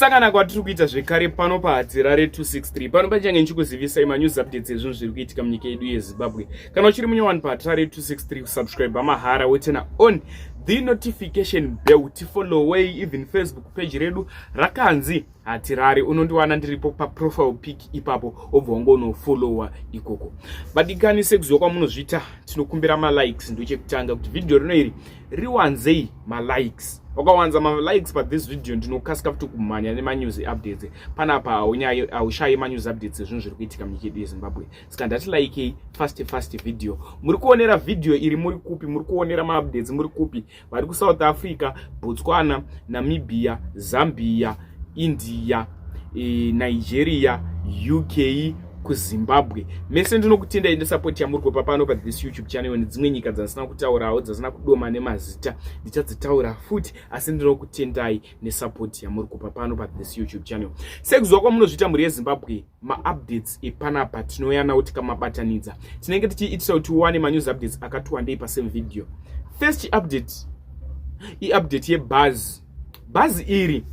Kusangana kwatiri kuita zvekare pano paHatirare 263. Pano pachange ndichikuzivisai manews updates ezvinhu zviri kuitika munyika yedu yeZimbabwe. Kana uchiri munyowani paHatirare 263 kusubscribe mahara wotena on the notification bell tifollowei even Facebook page redu rakanzi Hatirare unondiwana ndiripo paprofile pic ipapo wobva wangonofollowa ikoko. Vadikani sekuziva kwamunozviita tinokumbira malikes ndochekutanga kuti video rino iri riwanzei malikes. Wakawanza malikes pa this video ndinokasika futi kumhanya nemanews updates. Panapa haushayi manews updates ezvinhu zviri kuitika munyika yedu yeZimbabwe. Saka ndati likei fast fast video. Muri kuonera video iri muri kupi? Muri kuonera maupdates muri kupi? Vari kuSouth Africa, Botswana, Namibia, Zambia, India, Nigeria, UK, kuZimbabwe. Mese ndinokutendai nesupport yamuri kupa pano pa this YouTube channel nedzimwe nyika dzandisina kutaurawo dzasina kudoma nemazita ndichadzitaura futi, asi ndinokutendai nesupport yamuri kupa pano pa this YouTube channel. Sekuziva kwamunozviita mhuri yeZimbabwe, maupdates epanapa tinouya nawo tikamabatanidza tinenge tichiitira kuti uwane manews updates akati wandei pasame video. First update iupdate yebhazi. Bhazi iri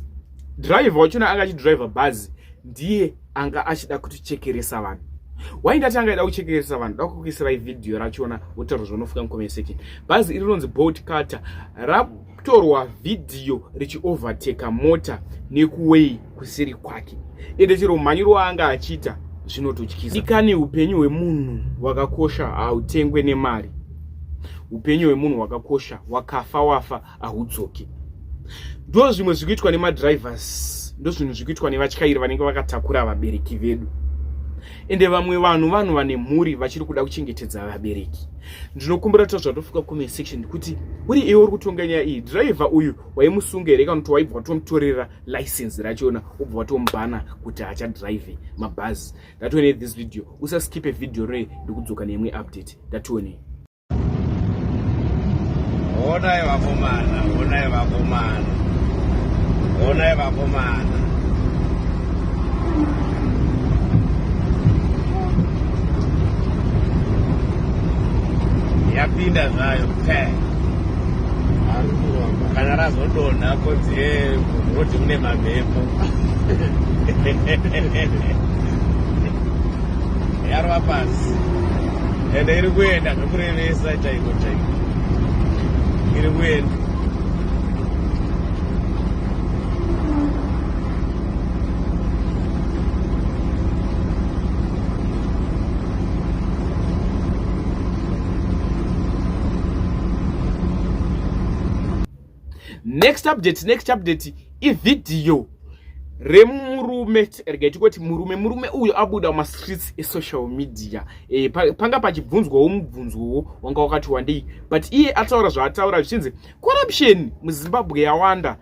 driver wachona anga achidriver bhazi ndiye anga achida kutichekeresa vanhu. Why ndati anga aida kuchekeresa vanhu? Da kukuisirai video rachona wotaura zvaunofunga mucomment section. Bhazi iri rinonzi Bolt Cutter ratorwa video richiovertaka mota nekuway kusiri kwake, ende chero mhanyiro waanga achiita zvinototyisa. Ikani upenyu hwemunhu hwakakosha hautengwe nemari. Upenyu hwemunhu hwakakosha, wakafa wafa ahudzoki. Ndo zvimwe zviri kuitwa nemadrivers, ndo zvinhu zviri kuitwa nevatyairi vanenge vakatakura vabereki vedu. Ende vamwe vanhu vanhu vane mhuri vachiri kuda kuchengetedza vabereki. Ndinokumbira kuti zvatofika comment section kuti uri iwe uri kutonga nyaya iyi, driver uyu waimusunga here kana kuti waibva watomutorera license rachona ubva watomubhana kuti haachadrive mabhazi? Ndationei this video, usaskipe video rei, ndikudzoka neimwe update. Ndationei. Honai vakomana, honai vakomana, honai vakomana. Yapinda zvayo pe. Kana razodonha konzi rodi mune mamhepo. Yarova pasi. Ende iri kuenda zvekurevesa chaiko chaiko. Iri kuenda. Next update, next update ivideo remurume, regai tikoti murume uyo abuda mumastreets esocial media. Panga pachibvunzwawo mubvunzowo wanga wakati wandei, but iye ataura zvaataura zvichinzi corruption muZimbabwe yawanda.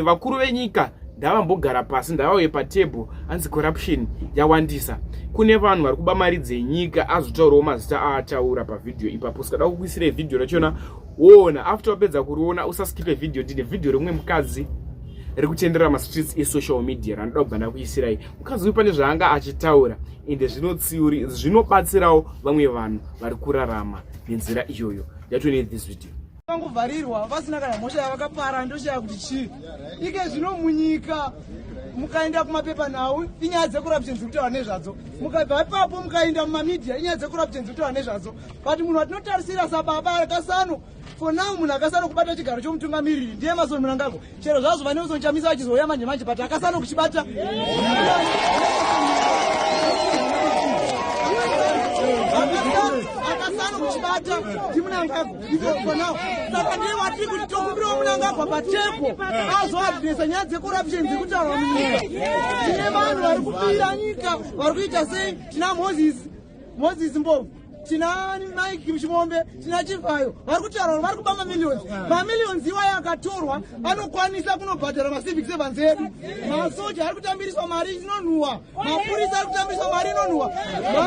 Vakuru venyika ndavambogara pasi, ndavauye patable, anzi corruption yawandisa, kune vanhu vari kuba mari dzenyika. Azotaurawo mazita aataura pavideo ipapo. Sikada kukuisirei video rachona woona after wapedza kuriona, usaskipe video. Ndine video rimwe mukadzi riri kutenderera mastreets esocial media ranoda kubva ndakuisirai. Mukadzi uyu pane zvaanga achitaura ende zvinotsiuri zvinobatsirawo vamwe vanhu vari kurarama nenzira iyoyo. Yatone this video. Vangovharirwa vasina kana mhosva yavakapara, ndoshaya kuti chii ike zvino munyika. Mukaenda kumapepa nhau inyaya dzecorruption dziri kutaura nezvadzo, mukabva ipapo mukaenda mumamedia inyaya dzecorruption dziri kutaura nezvadzo. But munhu watinotarisira sababa akasano for now, munhu akasano kubata chigaro chomutungamiriri ndiye Emmerson Mnangagwa. Chero zvazvo vaNelson Chamisa vachizouya manje manje, but akasano kuchibata akasano kuchibata ndiMnangagwa for now. Saka ndiye watiri kuti tokumbirawo Mnangagwa patebo azoadresa nyaya dzecorruption dziri kutaurwa munyika. Tine vanhu vari kubira nyika, vari kuita sei? Tina Moses Mbovu, tina Mike Chimombe, tina Chivayo, vari kutaura vari kuba mamillions. Mamillions iwayo akatorwa anokwanisa kunobhadhara macivic servants edu. Masoja ari kutambiriswa mari inonhuwa, mapurisa ari kutambiriswa mari inonhuwa,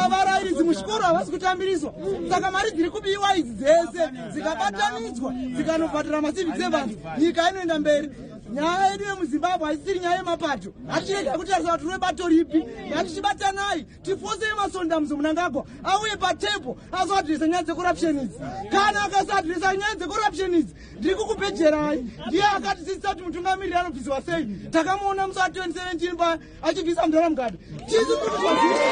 varairidzi muzvikoro havasi kutambiriswa. Saka mari dziri kubiwa idzi dzese dzikabatanidzwa dzikanobhadhara macivic servants, nyika inoenda mberi. Nyaya yedu yemuZimbabwe haisiri nyaya yemapato. Hatirega kutarisa kuti rwebato ripi. Ngatichibatanai tifose Emmerson Dambudzo Mnangagwa auye patable azoaddressa nyaya dzecorruption idzi. Kana akasaadresa nyaya dzecorruption idzi, ndiri kukubhejerai, ndiye akatidzidzisa kuti mutungamiriri anobvisiwa sei. Takamuona musi wa 2017 pa achibvisa mudhara Mugabe. Tisu tiri kuzvabvisa.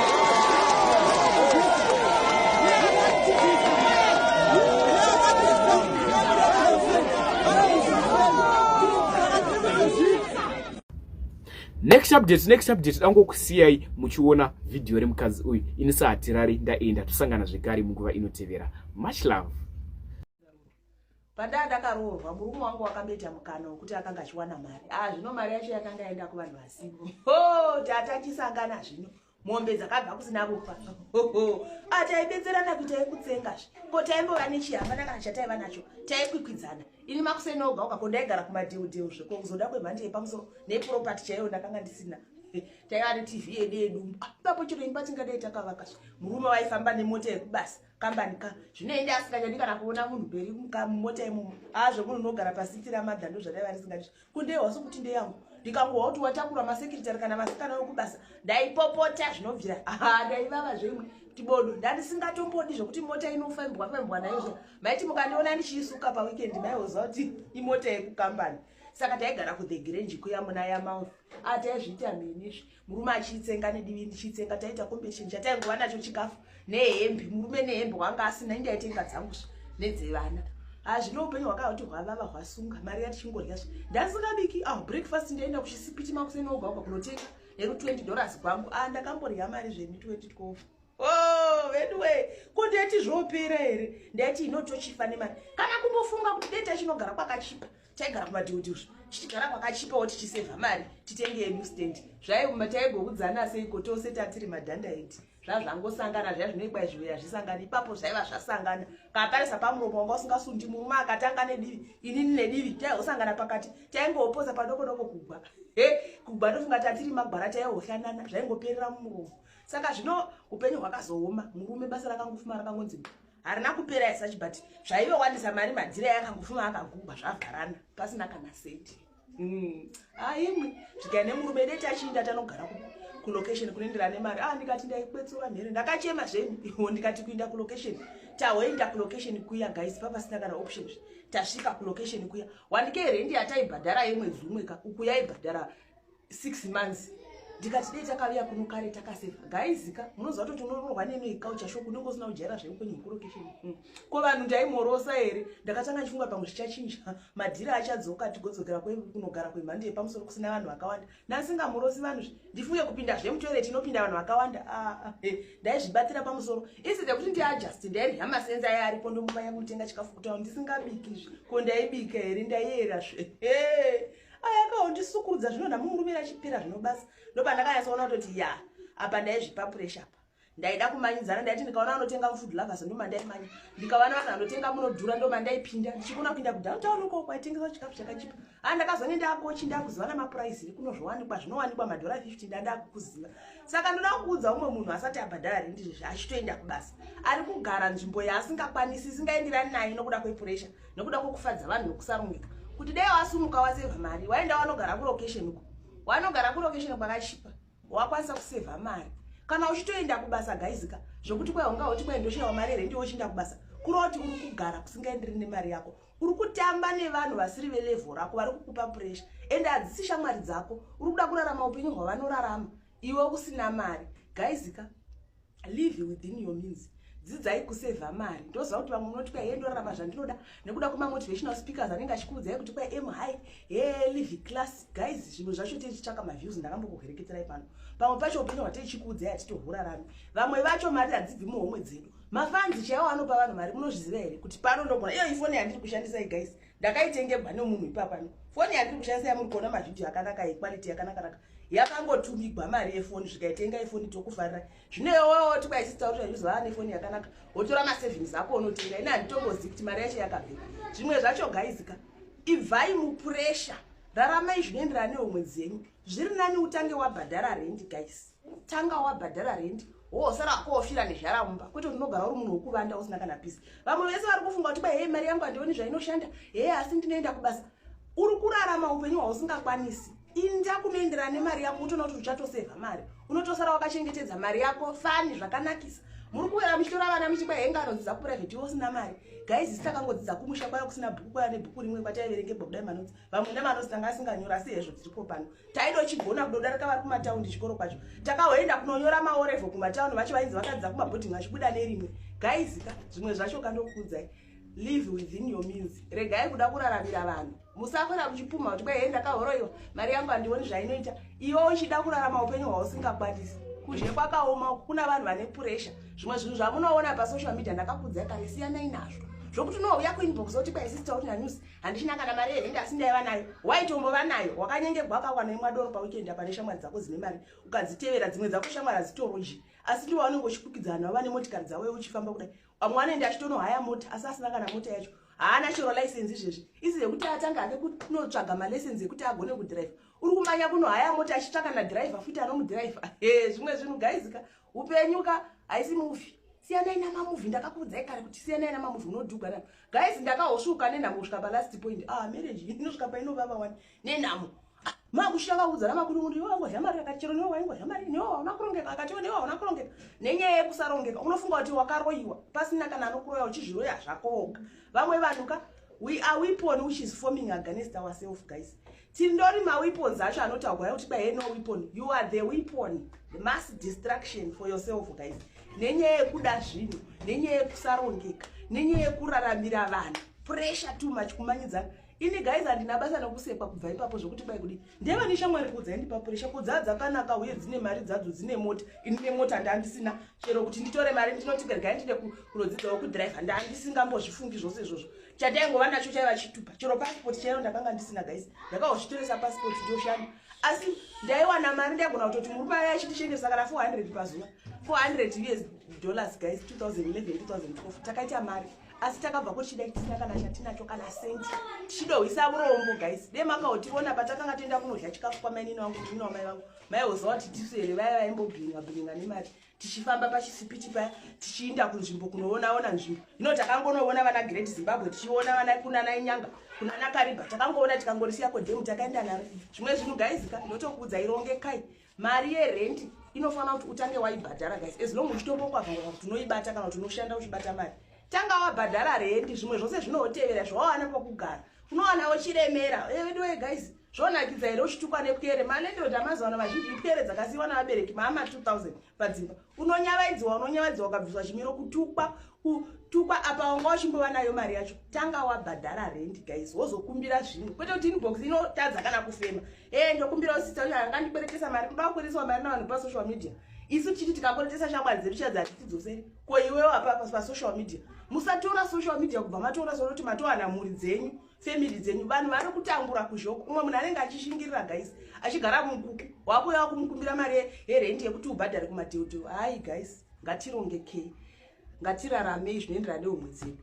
Next update, next update, dangokusiyai muchiona vhidhiyo remukadzi uyu. Ini saHatirari ndaenda, tosangana zvekare munguva inotevera. Much love. Pandaa ndakaroorwa, murume wangu wakamboita mukana wekuti akanga achiwana mari. Ah, zvino mari yacho yakanga yaenda kuvanhu vasivo. Ho, tatachisangana zvino mombe dzakabva kusina kufa. Ah, taibetserana kuita yekutsengazve. Ko taimbova nechii? Hapana kana chataiva nacho. Taikwikwidzana. Ini makuseni oga oga, ko ndaigara kumadheudheu zveko kuzoda kwemhande yepamusoro, nepropati chaiyo ndakanga ndisina. Taiva neTV yedu yedumbu. Ah, ipapo chero imba tingadai takavakazve. Murume waifamba nemota yekubasa kambani ka, zvino ende asingachadi kana kuona munhu peri mumota imomo. A, zvomunhu unogara pasiti ramadha, ndo zvadaiva risingadi kundehwa sokuti ndeyangu. Ndikangohwa kuti watakura masekiritari kana vasikana vekubasa, ndaipopota zvinobvira. Aha, ndaivava zvemwe tibodo. Ndandisingatombodi zvokuti mota inofambwa fambwa nayo zve. Maiti mukandiona ndichiisuka paweekend, maihoziva kuti imota yekukambani. Saka taigara kuThe Grange kuya muna Yamouth. A, taizviita mhenizvi, murume achiitsenga nedivi, ndichiitsenga. Taita competition. Chataingova nacho chikafu nehembe. Murume nehembe wanga asina, indaitenga dzangu nedzevana. Hazvino upenyu hwakati hwavava, hwasunga mari yatichingorya zve. Ndasingabiki. Ah, breakfast ndaenda kuchisipiti makuseni oga oga kunotenga neru $20 kwangu. Ah, ndakamborya mari zvemi 2012. Oh, veduwe, ko ndaiti zvopera here? Ndaiti inotochifa nemari. Kana kumbofunga kuti dei tachinogara kwakachipa. Taigara kumadhiudhiuzvo, tichigara kwakachipawo, tichisevha mari titenge yedu stand. Zvaima taigoudzana seiko tose tatiri madhandaiti. Zvazvangosangana zviya zvinoikwa izvi, hazvisangani ipapo. Zvaiva zvasangana kaparisa pamuromo wanga usingasundi. Murume akatanga nedivi, inini nedivi, taihosangana pakati, taingopoza padoko doko kugwa. He, kugwa, tofunga tatiri magwara, taihohlanana, zvaingoperera mumuromo. Saka zvino upenyu hwakazooma. Murume basa rakangofuma rakangonzi harina kupera as such, but zvaivewandisa mari. Madhira yakangofuma akagugwa, zvavharana pasina kana senti. Aimwe zvikai nemurume dei tachiinda tanogara kulocation kunoenderana nemari. Ah, ndikati ndaikwetsura mhere, ndakachema zveni iwo. Ndikati kuinda kulocation, tahoenda kulocation kuya guys, papasina kana option. Tasvika kulocation kuya, wanike rendi yataibhadhara yemwedzi umwe ka, uku yaibhadhara 6 months. Ndikati dei takauya kuno kare takasevha. Guys ka, munoziva kuti unorohwa nenoi culture shock, unenge usina kujaira zveupenyu hwekulocation. Ko vanhu ndaimhorosa here? Ndakatanga ndichifunga pamwe zvichachinja, madhira achadzoka, tigodzokera kunogara kwemhando yepamusoro kusina vanhu vakawanda. Ndasingamhorosi vanhu zve, ndifunge kupinda zvemutoilet inopinda vanhu vakawanda. Ah, ah, ndaizvibatira pamusoro isi dzekuti ndiadjust. Ndairya masenza aya aripo, ndomumanya kunotenga chikafu kutaura ndisingabikizve. Ko ndaibika here? Ndaiyera zve. Ayakaondisukurudza zvino ndamurume achipera zvino basa. Ndopandakanyatsoona kutoti ya, apa ndaizvipa pressure apa. Ndaida kumanyidzana. Ndaiti ndikaona vanotenga muFood Lovers, ndomandaimanya. Ndikaona vanhu vanotenga munodhura, ndomandaipinda. Ndichikona kuinda kudowntown uko kwaitengeswa chikafu chakachipa. A, ndakazone ndakochi, ndakuziva namapuraizi ekunozvowanikwa. Zvinowanikwa madhora 50, ndandakukuziva. Saka ndoda kuudza umwe munhu asati abhadhara rendi zvezvi, achitoenda kubasa, ari kugara nzvimbo yaasingakwanisi, isingaenderani naye, nokuda kwepressure, nokuda kwekufadza vanhu nokusarungika, kuti dai wasumuka wasevha mari, waenda wanogara kulocation uko, wanogara kulocation kwakachipa, wakwanisa kusevha mari. Kana uchitoenda kubasa guys ka, zvokuti kwai ungahoti kwai ndoshayiwa mari here, ndiwe uchienda kubasa, kureva kuti uri kugara kusingaenderi nemari yako. Uri kutamba nevanhu vasiri velevel rako, vari kukupa pressure, ende hadzisi shamwari dzako. Uri kuda kurarama upenyu hwavanorarama iwe usina mari. Guys ka, live within your means. Dzidzai kusevha mari. Ndoziva kuti vamwe munoti kwai ndorarama zvandinoda nekuda kwemamotivational speakers anenge achikuudzai kuti kwai aim high, he, live class. Guys, zvimwe zvacho tichitsvaka maviews. Ndakambokuhwereketerai pano, pamwe pacho upenyu hwateichikuudzai hatitohurarami. Vamwe vacho mari hadzibvi muhomwe dzedu. Mafans chaiwo anopa vanhu mari. Munozviziva here kuti pano ndogona iyo ifoni yandiri kushandisai guys, ndakaitengebwa nemunhu ipapano. Foni yandiri kushandisa yamuri kuona mavhidhiyo akanaka, yequality yakanaka-naka, yakangotumigwa mari yefoni, zvikaitenga ifoni tokufarira. Zvino iwewo tikwaisitaurira yuzova nefoni yakanaka, wotora masavings ako unotenga. Ine handitombozivi kuti mari yacho yakabve. Zvimwe zvacho guys ka, ibvai mupressure, raramai zvinoenderana nehomwe dzenyu. Zviri nani utange wabhadhara rendi guys. Tanga wabhadhara rendi, wosara kofira nezhara mumba, kwete kuti unogara uri munhu wokuvanda usina kana peace. Vamwe vese vari kufunga kuti bai, hei, mari yangu handioni zvainoshanda, hei, asi ndinoenda kubasa. Uri kurarama upenyu hwausingakwanisi. Inda kunoenderana nemari yako, utoona kuti uchatosevha mari, unotosara wakachengetedza mari yako fani zvakanakisa. Muri kuwera muchitora vana muchiba henga anodzidza kuprivate, iwe usina mari. Guys, isi takangodzidza kumusha kwaya kusina bhuku, kwaya nebhuku rimwe kwataiverengebwa kudai manotsi. Vamwe nemanotsi tanga asinganyora, asi hezvo dziripo pano. Taidochigona kudodarika vari kumataundi. Chikoro kwacho takahoenda kunonyora maO level kumataundi vacho vainzi vakadzidza kumabhodhingi vachibuda nerimwe. Guys ka, zvimwe zvacho kandokuudzai, live within your means. Regai kuda kuraramira vanhu. Musakwera muchipumha kuti kwai ndakahoroiwa, mari yangu handioni zvainoita, iwe uchida kurarama upenyu hwausingakwanisi. Kuzhe kwakaoma uku, kuna vanhu vane pressure. Zvimwe zvinhu zvamunoona pasocial media, ndakakuudzai kare, siyanai nazvo. Zvokuti unouya kuinbox oti kwai, "Sister Utina News, handichina kana mari yerende," asi ndaiva nayo. Waitombova nayo, wakanyengegwa, akawana imwa doro paweekend apa neshamwari dzako dzine mari, ukadzitevera. Dzimwe dzako shamwari hadzitoroji, asi ndiwo vanenge uchikwikwidzana navo vane motikari dzavo, uchifamba kudai. Vamwe vanoenda achitonohaya mota, asi asina kana mota yacho, haana chero license. Izvezvi isi yekuti atanga ake kunotsvaga malicense ekuti agone kudhiraivha, uri kumanya kunohaya mota achitsvaka nadhiraivha futi anomudhiraivha. Zvimwe zvinhu guys ka, upenyu ka haisi movie. Siyanai namamovie. Ndakakuudzai kare kuti siyanai namamovie, unodhugwa namo. Guys, ndakahosvuka nenhamo kusvika palast point. Ah, marriage inosvika painovava wani nenhamo. Makusvika kaudza namakurungu, iwe wangodya mari akati chero newe waingodya mari, newe hauna kurongeka, akatiwo newe hauna kurongeka. Nenyaya yekusarongeka, unofunga kuti wakaroyiwa pasina kana anokuroya, uchizviroya zvako woga. Vamwe vanhu ka, we are weapon which is forming against ourself. Guys, tindori maweapons acho anotaurwa kuti kwai no weapon. You are the weapon, the mass destruction for yourself, guys, nenyaya yekuda zvinhu, nenyaya yekusarongeka, nenyaya yekuraramira vanhu, pressure too much, kumanyidzana. Ini guys, handina basa nokusekwa kubva ipapo zvokuti kwai kudi ndeva neshamwari kudzaindipa pressure kudzaa dzakanaka uye dzine mari dzadzo, dzine mota. Ini nemota ndandisina chero kuti nditore mari ndinoti regai ndide kunodzidzawo kudhiraivha, ndandisingambozvifungi zvose izvozvo. Chandaingova nacho chaiva chitupa, chero pasipoti chaiyo ndakanga ndisina. Guys, ndakazvitoresa pasipoti ndoshanda, asi ndaiwana mari. Ndaigona kutoti murume aya achindichengetesa kana 400 pazuva, 400 US dollars, guys. 2011, 2012 takaita mari, asi takabva kuchida tisina kana chatinacho, kana sendi, tichidohwisa urombo. Guys, dai makaotiona patakanga toenda kunodya chikafu kwamainini vangu, munin'i wamai vangu, maihoziva kuti tisu here vaya vaimbobhiringa bhiringa nemari, tichifamba pachisipiti paya, tichiinda kunzvimbo kunoonaona nzvimbo ino. Takangonoona vana Great Zimbabwe, tichiona vana kunana Inyanga, kunana Kariba. Takangoona tikangorisiya kodhemu, takaenda naro. Zvimwe zvinhu guys ka, ndotokuudza, irongekai. Mari yerendi inofanira kuti utange waibhadhara, guys. As long uchitombokwa kuti unoibata kana kuti unoshanda uchibata mari, tanga wabhadhara rendi. Zvimwe zvose zvinotevera. Zvawawana pokugara, unowanawo chiremera. Eduwe guys, zvonakidza here uchitukwa nepwere? Malandlord amazuva ano vazhinji ipwere dzakasiyiwa navabereki maama 2000 padzimba. Unonyavaidziwa, unonyavaidziwa, ukabviswa chimiro, kutukwa, kutukwa. Apa wanga uchimbova nayo mari yacho. Tanga wabhadhara rendi, guys, wozokumbira zvimwe, kwete kuti inbox inotadza kana kufema. E, ndokumbira usisa angandikweretesa mari. Kuda kukwereteswa mari navanhu pasocial media, isu tichiti tikakweretesa shamwari dzedu chadzi hatitidzoseri. Ko iwewo apa pasocial media? Musatora social media kubva matora sonoti matowana mhuri dzenyu, family dzenyu. Vanhu vari kutambura kuzhoko. Umwe munhu anenge achishingirira, guys, achigara mukuku, wakuya kumukumbira mari yerendi yekuti ubhadhare kumadheudheu. Hai guys, ngatirongekei, ngatiraramei zvinoenderana nehomwe dzedu.